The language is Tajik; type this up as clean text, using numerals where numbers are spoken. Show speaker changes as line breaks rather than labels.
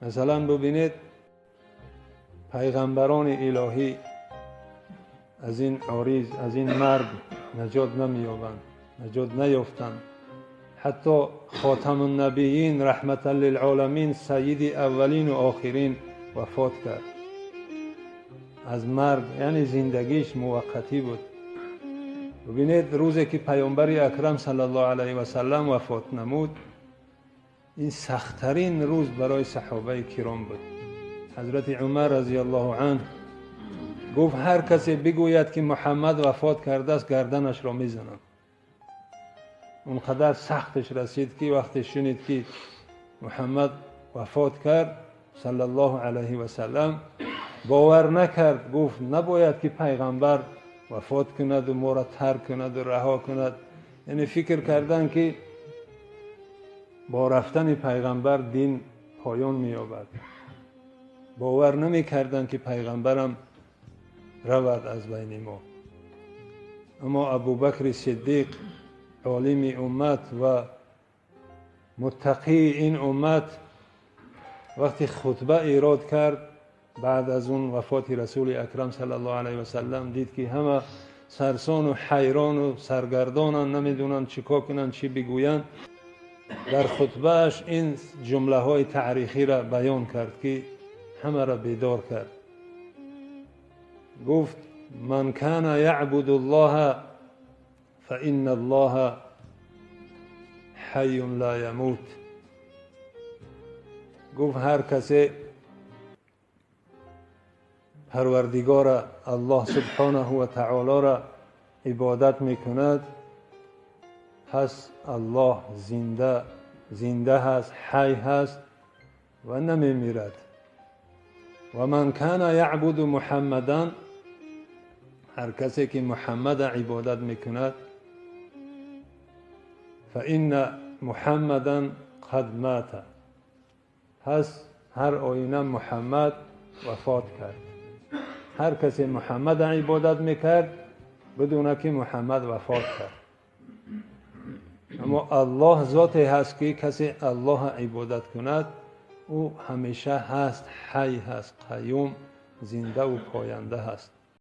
Масалан, бубинед, пайғамбарони илоҳӣ аз ин ориз, аз ин марг наҷот намеёбанд, наҷот наёфтанд. Ҳатто Хотамуннабиин, раҳматан лилъоламин, саййиди аввалину охирин вафот кард аз марг, яъне зиндагиш муваққатӣ буд. Бубинед, рӯзе ки Паёмбари Акрам саллаллоҳу алайҳи васаллам вафот намуд, ин сахттарин рӯз барои саҳобаи киром буд. Ҳазрати Умар разияллоҳу анҳ гуфт: ҳар касе бигӯяд, ки Муҳаммад вафот кардааст, гарданашро мезанам. Он қадар сахташ расид, ки вақте шунид, ки Муҳаммад вафот кард саллаллоҳу алайҳи васаллам, бовар накард. Гуфт: набояд, ки пайғамбар вафот кунаду моро тарк кунаду раҳо кунад. Яъне фикр кардан, ки бо рафтани пайғамбар дин поён меёбад. Бовар намекарданд, ки пайғамбарам равад аз байни мо. Аммо Абубакри Сиддиқ, олими уммат ва муттақии ин уммат, вақте хутба эрод кард баъд аз он вафоти Расули Акрам саллаллоҳу алайҳи васаллам, дид, ки ҳама сарсону ҳайрону саргардонанд, намедонанд чӣ кор кунанд, чӣ бигӯянд. Дар хутбааш ин ҷумлаҳои таърихиро баён кард, ки ҳамаро бедор кард. Гуфт: ман кана яъбуду ллоҳа фаинна ллоҳа ҳайюн ла ямут. Гуфт: ҳар касе Парвардигора Аллоҳ субҳонаҳу ва таолоро ибодат мекунад, пас Аллоҳ зинда ҳаст, ҳай ҳаст ва намемирад. Ва ман кана яъбуду Муҳаммадан, ҳар касе ки Муҳаммада ибодат мекунад, фаинна Муҳаммадан қад мата, пас ҳар оина Муҳаммад вафот кард. Ҳар касе Муҳаммада ибодат мекард, бидуна, ки Муҳаммад вафот кард. Аммо Аллоҳ зоте ҳаст, ки касе Аллоҳа ибодат кунад, ӯ ҳамеша ҳаст, ҳай ҳаст, қаюм, зиндаву поянда ҳаст.